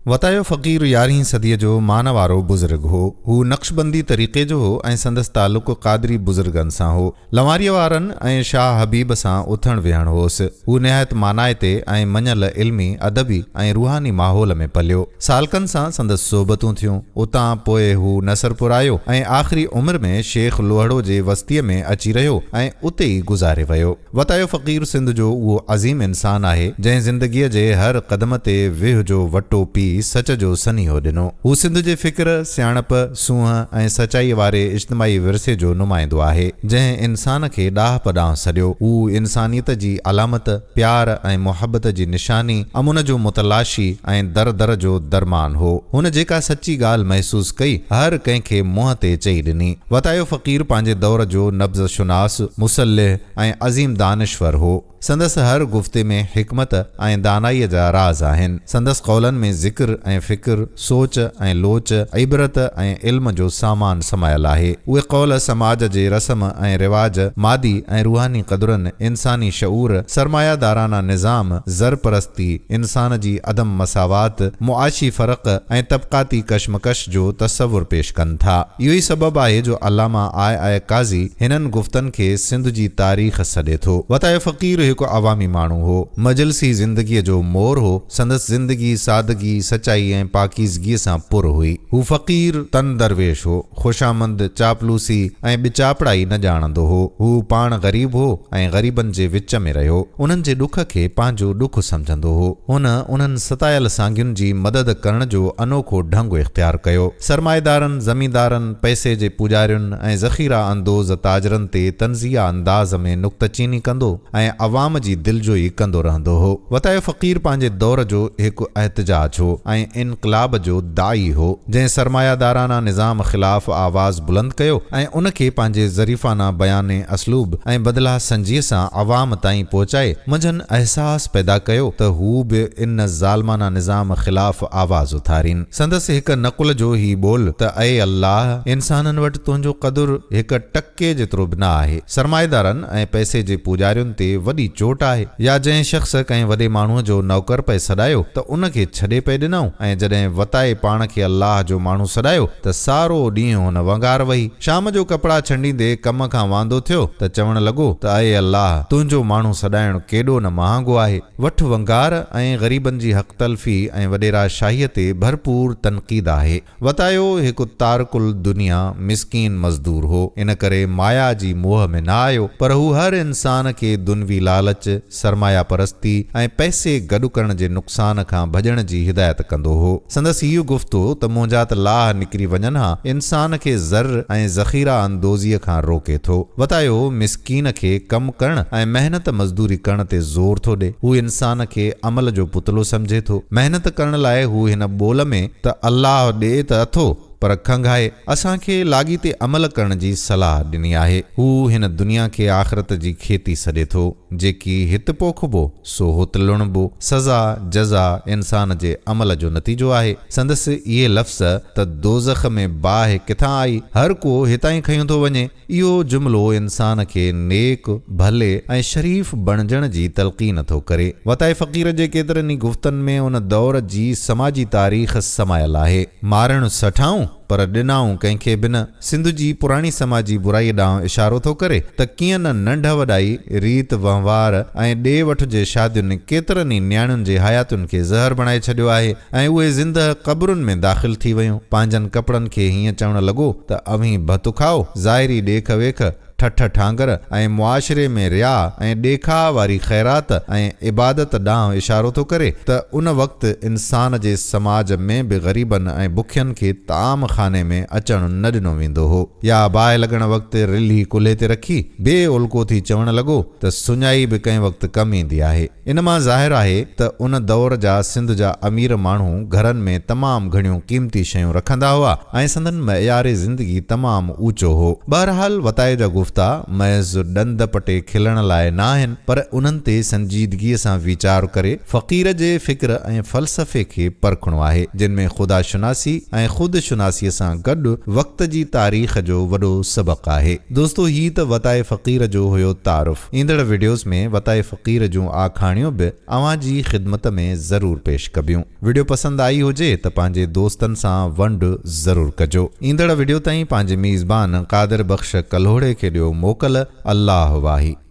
وتايو فقير يارهين صديء جو مانوارو بزرگ هو. هو نقشبندي طريقي جو هو ۽ سندس تعلق قادري بزرگن سان هو. لنواريء وارن ۽ شاهه حبيب سان اٿڻ ويهڻ هوس. هو نهايت مانائتي ۽ مڃيل علمي، ادبي ۽ روحاني ماحول ۾ پليو. سالڪن سان سندس صحبتون ٿيون. اتان پوء هو نصرپور آيو ۽ آخري عمر ۾ شيخ لوهڙو جي وستيء ۾ اچي رهيو ۽ اتي ئي گذاري ويو. وتايو فقير سنڌ جو اهو عظيم انسان آهي، جنهن زندگيء جي هر قدم تي ويهه جو وٽو پي سچ جو سنيهو ڏنو. هو سنڌ جي فڪر، سياڻپ، سونهن ۽ سچائيء واري اجتماعي ورثي جو نمائندو آهي، جنهن انسان کي ڏاهپ ڏانهن سڏيو. هو انسانيت جي علامت، پيار ۽ محبت جي نشاني، امن جو متلاشي ۽ در در جو درمان هو. هن جيڪا سچي ڳالهه محسوس ڪئي، هر ڪنهن کي منهن تي چئي ڏني. وتايو فقير پنهنجي دور جو نبض شناس، مصلح ۽ عظيم دانشور هو. سندس هر گفتي ۾ حڪمت ۽ دانائيء جا راز آهن. سندس قولن ۾ ذڪر ۽ فڪر، سوچ ۽ لوچ، عبرت ۽ علم جو سامان سمايل آهي. اهي قول سماج جي رسم ۽ رواج، مادي ۽ روحاني قدرن، انساني شعور، سرمايه دارانه نظام، زر پرستي، انسان جي عدم مساوات، معاشي فرق ۽ طبقاتي ڪشمڪش جو تصور پيش ڪن ٿا. اهو ئي سبب آهي جو علامه آء آء قاضي هنن گفتن کي سنڌ جي تاريخ سڏي ٿو. وتايو فقير هڪ عوامي ماڻهو هو. مجلسي زندگيء جو مور هو. سندس زندگي سادگي، سچائي ۽ پاڪيزگيء سان پر هئي. هو فقير تن درويش هو. خوشامند، چاپلوسي ۽ ٻچاپڙائي نه ڄاڻندو هو. هو پاڻ غريب هو ۽ غريبن جي وچ ۾ رهيو. انهن جي ڏک کي پنهنجو ڏک سمجهندو هو. هن انهن ستايل سانگين جي مدد ڪرڻ جو انوکو ڍنگ اختيار ڪيو. سرمائيدارن، زميندارن، پئسي جي پوڄارين ۽ ذخيره اندوز تاجرن تي طنزيه انداز ۾ نڪته چيني ڪندو ۽ عوام جي دلجوئي ڪندو رهندو هو. وتايو فقير پنهنجي دور جو هڪ احتجاج هو ۽ انقلاب جو داعي هو، جنهن سرمايه دارانه نظام خلاف آواز بلند ڪيو ۽ ان کي پنهنجي ظريفانه بياني اسلوب ۽ بدله سنجيء سان عوام تائين پهچائي منجهن احساس پيدا ڪيو ته هو به ان ظالمانه نظام خلاف آواز اٿارين. سندس هڪ نقل جو هي ٻول ته اي الله! انسانن وٽ تنهنجو قدر هڪ ٽڪي جيترو به نه آهي. سرمائيدارن ۽ پئسي جي پوڄارين تي وڏي چوٽ آهي. يا جنهن شخص ڪنهن وڏي ماڻهوء جو نوڪر پئي سڏايو ته ان کي ڇڏي پئي ڏنائون ۽ جڏهن وتائي پاڻ کي الله جو ماڻهو سڏايو ته سارو ڏينهن هن ونگار وهي. شام جو ڪپڙا ڇنڊيندي ڪم کان واندو ٿيو ته چوڻ لڳو ته اي الله! تنهنجو ماڻهو سڏائڻ ڪيڏو نه مهانگو آهي. وٺ ونگار ۽ غريبن جي حق تلفي ۽ وڏيرا شاهيء تي ڀرپور تنقيد آهي. وتايو هڪ تارڪ الدنيا مسڪين مزدور هو، ان ڪري مايا جي موهه ۾ نه آيو، پر هو هر انسان کي دنوي لالچ، سرمايه پرستي ۽ پئسي گڏ ڪرڻ جي نقصان کان ڀڄڻ جي هدايت ڪندو هو. سندس هيء گفتو ته منهنجا ته لاهه نڪري وڃن ها، انسان کي زر ۽ ذخيره اندوزيء کان روڪي ٿو. وتايو مسڪين کي ڪم ڪرڻ ۽ محنت مزدوري ڪرڻ تي زور ٿو ڏي. هو انسان کي عمل جو پتلو سمجهي ٿو. محنت ڪرڻ لاء هو هن ٻول ۾ ته الله ڏي ته اٿو پر کنگهائي اسان کي لاڳيتي عمل ڪرڻ جي صلاح ڏني آهي. هو هن دنيا کي آخرت جي کيتي سڏي ٿو. جيڪي هت پوکبو سو هت لڻبو. سزا، جزا، انسان جي عمل جو نتيجو آهي. سندس اهي لفظ ته دوزخ ۾ باهه ڪٿان آئي، هر ڪو هتان ئي کنيون ٿو وڃي. اهو جملو انسان کي نيڪ، ڀلي ۽ شريف بڻجڻ جي تلقين ٿو ڪري. وتائي فقير جي ڪيترن ئي گفتن ۾ ان دور جي سماجي تاريخ سمايل آهي. مارڻ سٺائون، پر ڏنائون ڪنهن کي به نه. سنڌ جي پراڻي سماجي برائيء ڏانهن اشارو ٿو ڪري ته ڪيئن نه ننڍ وڏائي، ريت وهنوار ۽ ڏي وٺ جي شادين ڪيترن ئي نياڻين جي حياتين کي زهر بڻائي ڇڏيو آهي ۽ اهي زندهه قبرن ۾ داخل ٿي ويون. پنهنجن ڪپڙن کي هيئن چوڻ لڳو ته اوهين ڀت کائو، ظاهري ڏيک ويک، ٺٺ ٺانگر ۽ معاشري ۾ رياء ۽ ڏيکاء واري خيرات ۽ عبادت ڏانهن اشارو ٿو ڪري ته ان وقت انسان جي سماج ۾ به غريبن ۽ بکين کي طعام خاني ۾ اچڻ نه ڏنو ويندو هو يا باهه لڳڻ وقت رلهي ڪلهي تي رکي بي الڪو ٿي چوڻ لڳو ته سڃائي به ڪنهن وقت ڪم ايندي آهي. ان مان ظاهر آهي ته ان دور جا سنڌ جا امير ماڻهو گهرن ۾ تمام گهڻيون قيمتي شيون رکندا هئا ۽ سندن معيار زندگي تمام اوچو هو. بهرحال وتائي جا گفتا. گفتا محض ڏند پٽي کلڻ لاء ناهن، پر انهن تي سنجيدگيء سان ويچار ڪري فقير جي فڪر ۽ فلسفي کي پرکڻو آهي، جن ۾ خدا شناسي ۽ خود شناسيء سان گڏ وقت جي تاريخ جو وڏو سبق آهي. دوستو هي ته وتائي فقير جو هيو تعارف. ايندڙ وڊيوز ۾ وتائي فقير جون آکاڻيون به اوهان جي خدمت ۾ ضرور پيش ڪبيون. وڊيو پسند آئي هجي ته پنهنجي دوستن سان ونڊ ضرور ڪجو. ايندڙ وڊيو تائين پنهنجي ميزبان قادر بخش ڪلهوڙي کي ڏيو موڪل. الله واهي.